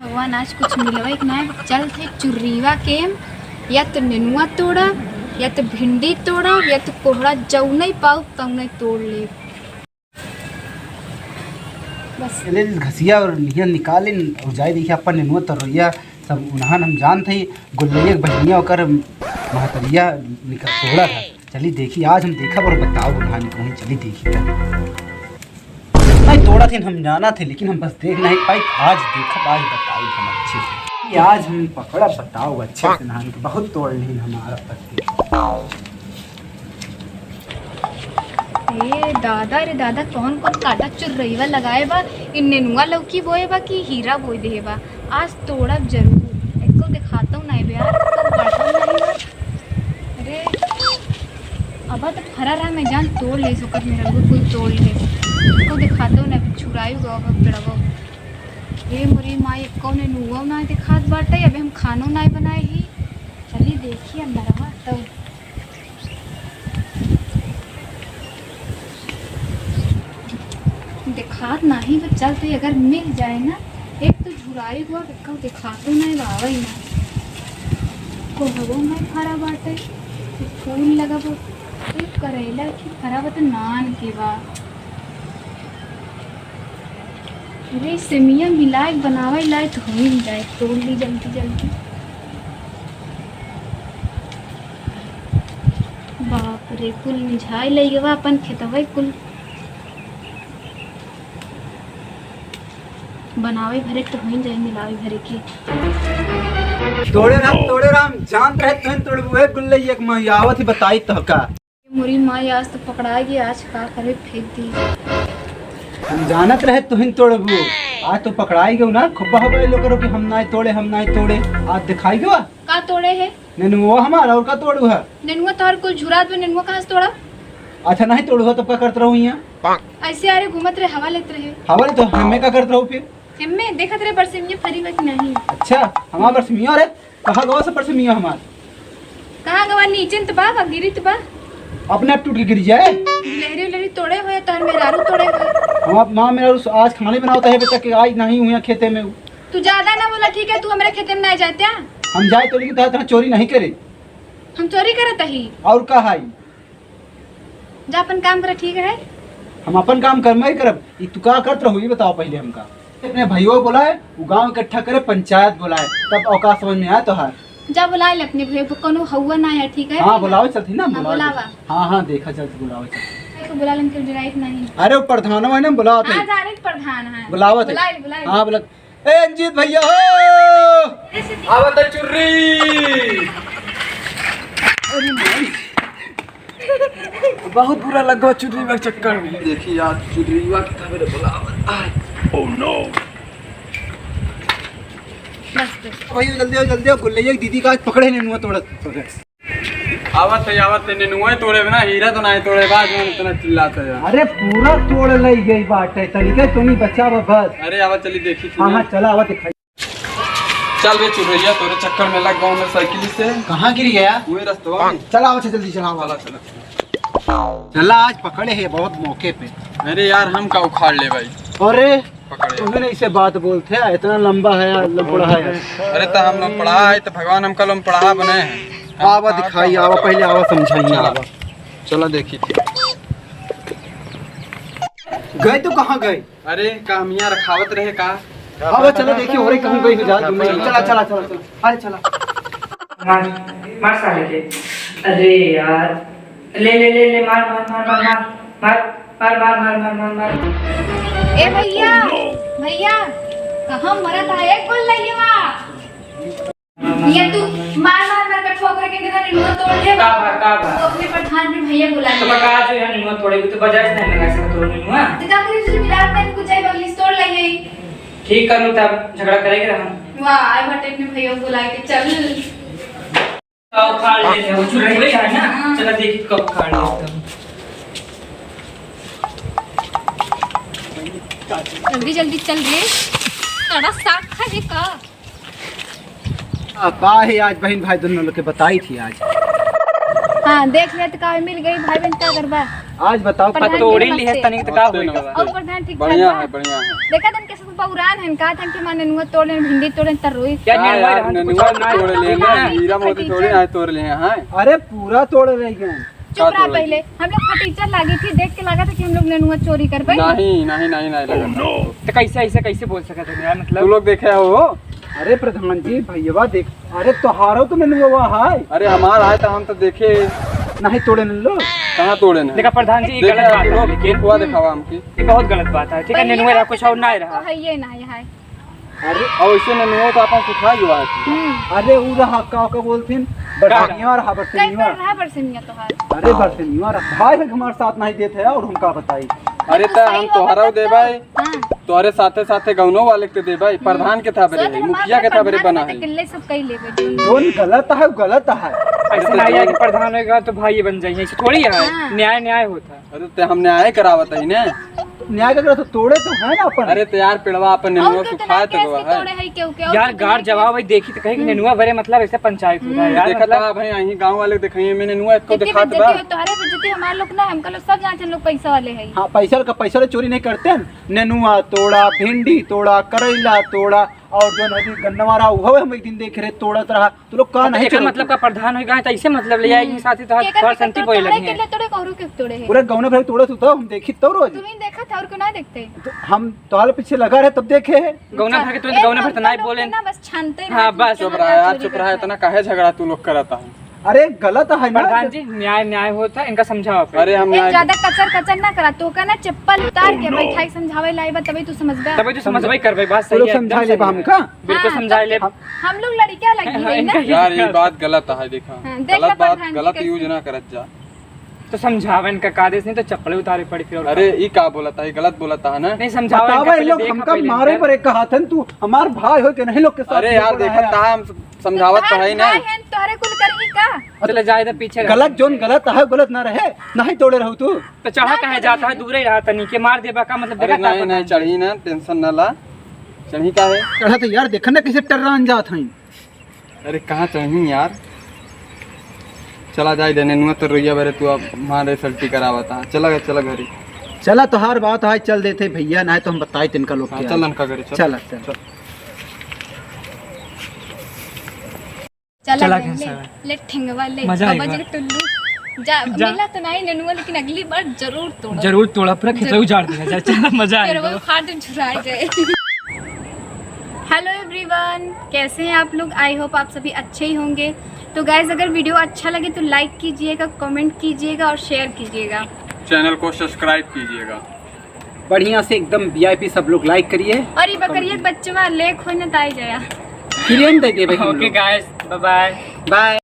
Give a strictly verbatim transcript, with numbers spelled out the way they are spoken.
भगवान, आज कुछ मिलवे के नाहीं, चल थे चुर्रीवा के, या तो नेनुआ तोड़ा, या तो भिंडी तोड़ा, या तो कोहड़ा, जौने पाऊ तौने तोड़ ले। बस। ले घसिया और निहिया निकालिन और जाए देखिए अपन नेनुआ तोड़ैया सब उन्हन हम जानत हई, गुल्लैया के बहिनिया ओकर महतरिया निकल तोड़ा था। चली देखी, आज हम देखब और बताओ उन्हन को, चली देखी तब। नहीं तोड़ा थी हम जाना थे, लेकिन हम बस देख नहीं पाई। आज देखब, आज बताओ हम अच्छे से। ये आज हम पकड़ा बताओ अच्छे से, नहान के बहुत तोड़ ली हमारा पत्ती। ए दादा रे दादा, कौन कौन काटा चुर्रईवा लगाए बा। इ नेनुआ लौकी बोए बा कि हीरा बोए देहे बा। आज तोड़ब जरूर। एको देखातो नहीं बे यार, एको बढ़तो नहीं बा। अरे, अब तो फरा रहा, मैं जान तोड़ ले, सोकर मेरा लोग कुल तोड़ ले। एको देखातो नहीं, छुराई गवा बा पेड़वा। ए मोरी माई, एको नेनुआ नहीं देखात बाटे। अबे हम खानो नहीं बनाए ही। चली देखी अंदरवा तो। देखात नाही बा, चल तो अगर मिल जाए ना, एक तो झुराई हुआ, केहू देखातो नहीं, बावई ना, कोहबो नहीं फरा बाटे, फूल लगा बा, एक करेला की फरा बा तो नान के बा। अरे सेमिया मिलाए बनावे लाए तो हो ही जाए, तोड़ ली जल्दी जल्दी। बाप रे, कुल मिझाई लई गवा अपन खेतवे कुल। बनावे भरे तो होइन जाए, मिलावे भरे के। तोड़े राम, तोड़े राम, जान रहे तुहन तोड़बू है गुल्ले एक मई आवत ही बताई तो का। मोरी माई आज तो पकड़ाई गई, आज का करे फेंक दी। हम जानत रहे तुहिन तोड़बू, आज तो पकड़ाई गयो ना, खूब बहबे लोग करो कि हम नाई तोड़े, हम नाई तोड़े, आज दिखाई गयो। का तोड़े है? नेनुआ हमारा, और का तोड़ू है? नेनुआ तोहर कुल झुरात बा, नेनुआ कहाँ से तोड़ा? अच्छा, नहीं तोड़ू है, तब का करत रहू यहाँ? ऐसे अरे घूमत रहे, हवा लेत रहे। हवा लेत, हमें का करत रहू फिर? हमें देखत रहे बरसिमिया फरी बा कि नहीं। अच्छा, हमार बरसिमिया रे, कहाँ गवा से बरसिमिया हमार? कहाँ गवा? नीचे त बा, बा गिरी त बा। अपने आप टूट के गिर जाए। लहरी लहरी तोड़े हुए, तोहर मेहरारू तोड़े हुए। हमार माँ मेहरारू आज खाने बनावत है, बेटा के आई नहीं हुई खेते में। तू ज्यादा ना बोला, ठीक है? तू हमारे खेते में ना जाते। हम जाए तो, लेकिन तोहरा चोरी नहीं करे। हम चोरी करत ही। और का है? जा अपन काम करे, ठीक है? हम अपन काम करबे करब। ई तू का करत रहू, ई बताओ पहले हमका। अपने भइयो बोलाए, उ गाँव इकट्ठा करे, पंचायत बोलाए, तब औकात समझ में आए तोहार। जा बुलाए ले अपने भइयो को, कोनो हउआ ना है, ठीक है? हाँ, बुलाओ चलती ना, हाँ, बुलाओ बुलावा। चलती। हाँ, हाँ, देखा चलती, बुलाओ चलती। तो बुला लेन के जराइत नहीं। अरे, वो प्रधान है ना, बुलाओ हाँ, थे। जाने के प्रधान है। बुलाओ थे। बुलाए ले, बुलाए ले। हाँ, बुला। ए, रंजीत भइया हो। आवत है चुर्री। अरे माई। बहुत बुरा लग गवा चुर्री के चक्कर में। देखी यार, चुर्री के तबे बुलावत। Oh no। बस, बस। भइया जल्दी आओ, जल्दी आओ, गुल्लैया की दीदी का आज पकड़े नेनुआ तोड़त। आवत है, आवत है, नेनुआ तोड़े बिना हीरा तो नहीं तोड़े बा, जो इतना चिल्लात है यार। अरे पूरा तोड़ लई गई बाटे, तनिके तो नहीं बचा बा बस। अरे आवत चली देखी हाँ, हाँ, चला आवत दिखाई। चल बे चुरैया, तोरे चक्कर में लग गवा मैं साइकिल से। कहाँ गिर गया? वही रस्तवा में। चला, आओ, चल, जल्दी चला, आओ। चला, चला। चला, आज पकड़े है बहुत मौके पे। अरे यार, हम का उखाड़ ले भाई? अरे, पकड़े। तुम्हें नहीं से बात बोलते हैं, इतना लंबा है यार, लंबड़ा है यार। अरे तो हम लंबड़ा है तो भगवान हमका लंबड़ा बनाए हैं। आवा दिखाई, आवा पहले, आवा समझाइए, चला। आवा। चला देखी। गए तो कहाँ गए? अरे, का हम यहाँ रखावत रहे का? अब चलो देखिए, और कहीं गई हो जा, तुम चला, चला, चला, चला। अरे चला। मार, मार साले के। अरे यार, ले, ले, ले, ले, मार, मार। ए भइया, भइया, कहाँ मरत है? एक बोल रही है वहाँ। ये तू मार, मार, मार के ठोकर के देखा, नेनुआ तोड़ ले। का बा, का बा? तू अपने प्रधान के भइया बुला तो ले। बका जो है नेनुआ तोड़े, तू बाजार से नहीं मंगा सकत हो नेनुआ। तो का करी, तुझे मिलाप में कुछ चाहिए, बगली से तोड़ ले यही। ठीक करूँ तब, झगड़ा करेंगे हम। वाह, आए बाटे अपने भइया को बुला के, चल। का उखाड़ लेते हैं, वो चुरैया है ना? हाँ। चला देखी कब उखाड़ लेते हैं। जल्दी जल्दी चल रे, तड़ा साग खा ले का? आ, का है आज बहन भाई दोनों लोग के बताई थी आज। हाँ, देख ले तो का मिल गई भाई बहन, का करबा? आज बताओ, प्रधान जी, तोड़ी लिहे नमस्ते। तनिक त का नमस्ते, होई गवा? नमस्ते। और प्रधान ठीक ठाक बढ़िया बा? है, बढ़िया है। देखा तन कैसे बउरान हन, कहा थन कि माँ नेनुआ तोड़ लेन, भिंडी तोड़ लेन, त रोई। क्या का नेनुआ यार, रहन? नेनुआ कुछ ना तोड़ रहन। लेन, हीरा मोती थोड़ी ना तोड़ लेन, हाँ। अरे पूरा तोड़ रही है। चुप रहा पहले। हम लोग फटीचर लागी थी, देख के लगा था कि हम लोग नेनुआ चोरी कर पाए। नहीं, नहीं, नहीं, नहीं लगा। तो कैसे, ऐसे कैसे बोल सकत है यार, मतलब? तू लोग देखे हो? अरे प्रधान जी, भैया देख, अरे तोहारो तो नेनुआ है। अरे हमार है तो हम तो देखे। नहीं तोड़े न लो। कहाँ तोड़े न? देखा प्रधान जी, ये देखे गलत बात है, लोग लेकिन हुआ दिखावा हमके। ये बहुत गलत बात है, ठीक है, भैया नेनुआ रहा, कुछ और ना रहा। तो है ये ना, ये है। अरे, और इसे नेनुआ तो अपन सुखा गया है। हम्म। अरे, उ रहा का, का बोलथिन? का रहा? बरसनिया रहा, बरसनिया। कई बार रहा बरसनिया तोहार? अरे, बरसनिया रहा। भाई है हमारे साथ नहीं देते है और हम का बताई? अरे, तो त हम सही तोहरा होगा दे तब भाई। तो। हाँ। तोहरे साथे साथे गौनो वाले के दे भाई। हम्म। प्रधान के था बरे, सोच हमार मुखिया के था बरे प्रधान बना के है। तो किल्ले सब कई लेबे, जोन जोन गलत है, गलत है। ऐसे ना आया कि प्रधान होएगा तो भाई बन जाइए, ऐसे थोड़ी है। हाँ। न्याय, न्याय होता है। अरे, ते हम न्याय करावत है ने। न्याय का तो तोड़े तो है ना अपन। अरे, तो यार, पेड़वा अपन नेनुआ और क्यों सुखाए तो केस गवा के है। तोड़े है, क्यों, क्यों, यार, क्यों गार केस? जवाब है, देखी तो कहे कि हम्म। नेनुआ बरे, मतलब, ऐसे पंचायत होता है, हम्म। यार, देखा मतलब था भाई, यहीं गाँव वाले देखाइए, मैंने नेनुआ एक को कितनी दिखात बेइज्जती बा। हो, तोहरे बेइज्जती, हमारे लोग ना, हमका लोग सब जानते हैं, लोग पैसा वाले हैं। हाँ, पैसा का, पैसा वाले चोरी नहीं करते हैं। नेनुआ तोड़ा, भिंडी तोड़ा, करैला तोड़ा, और जो नदी गन्नवा रहा, वो हम एक दिन देख रहे, तोड़त रहा। तू लोग का अब नहीं एकर चलो? मतलब का प्रधान होई गए, तो ऐसे मतलब ले आई, हम्म। साथी तो केकर, थोड़ा केकर शांति तोड़े, बोले तोड़े लगी के है। ले तोड़े, औरो के तोड़े है? पूरा गौना भर तोड़े तू तो, हम देखी तो रोज। तू ही देखा था, और क्यों ना देखते? तो हम तोहार पीछे लगा रहे, तब देखे है। गौना भर के तू ए, गौना भर तो हमका नहीं लोग बोले। के ना बस छानते हाँ, रहे, बस। चुप रहा यार, चुप रहा, इतना काहे झगड़ा तू लोग करता है? अरे गलत है ना। प्रधान जी, न्याय, न्याय होता है, इनका समझाओ आप। अरे हम ए, न्याय ज्यादा कचर कचर ना करा, तो का ना चप्पल उतार के बैठाई समझावे लाई बा, तभी तू समझबे। तभी तू समझबे करबे, बात तू सही लोग है, एकदम समझा सही लेबा है। हमका? बिल्कुल हाँ, समझा तो लेब। हम लोग लड़कियां लगी हाँ, है ना। इनका यार, ये बात गलत है, देखा। हाँ, देखा गलत बात, प्रधान जी गलत कैसे use ना करत जा। तो समझावे इनका का देश नहीं तो चप्पल उतारे पड़ी फिर और अरे, का? ई का बोलत है? गलत बोलत है ना? नहीं, समझावे बतावा, इनका ये पहले लोग देखा हमका पहले मारे इनका। पर एक कहत हन, तू हमार भाई हो के नहीं लोग के साथ अरे यार, देखत है। हम समझावत तो है ही ना। भाई है, तोहरे कुल करही का? चले जाए तो पीछे रह। गलत जोन गलत है, गलत ना रहे, नहीं तोड़े रहू तू। तो चढ़ा काहे जाता है, दूरे ही रहा तनी के मार देबा का मतलब, अरे देखा नहीं, नहीं, चढ़ी ना, tension ना ला। चढ़ी का है? चढ़ा तो यार, देखा ना कैसे टर्रान जात हैं। अरे कहाँ चढ़ी यार, चला जाए दे नेनुआ तो रोइया बरे तू अब मारे सल्टी करावता। चला गए, चला घरी। चला तोहार बात है, चल देते भैया, ना तो हम बताई तिनका लोग हाँ, के चल आगे। इनका घरे, चल। चला, चल। चल। चला चला गए, गए ले, सारा। ले ठेंगवा ले, मजा बाबा आएगा। जी के टुल्लू। जा, जा। मिला तो नहीं नेनुआ, लेकिन अगली बार जरूर तोड़ा। जरूर तोड़ा, पूरा खेतवा जरूर। उजाड़ दिया जाए। चला, मजा फिर आएगा। वो खाद छुड़ाए जाए। Hello everyone, कैसे हैं आप लोग? I hope आप सभी अच्छे ही होंगे। तो guys, अगर video अच्छा लगे तो like कीजिएगा, comment कीजिएगा और share कीजिएगा। Channel को subscribe कीजिएगा। बढ़िया से एकदम VIP सब लोग like करिए। और ये बकरिया के बच्चवा ले खोने ताई जाया। Free में दे देबे हम लोग। Okay guys, bye bye। Bye।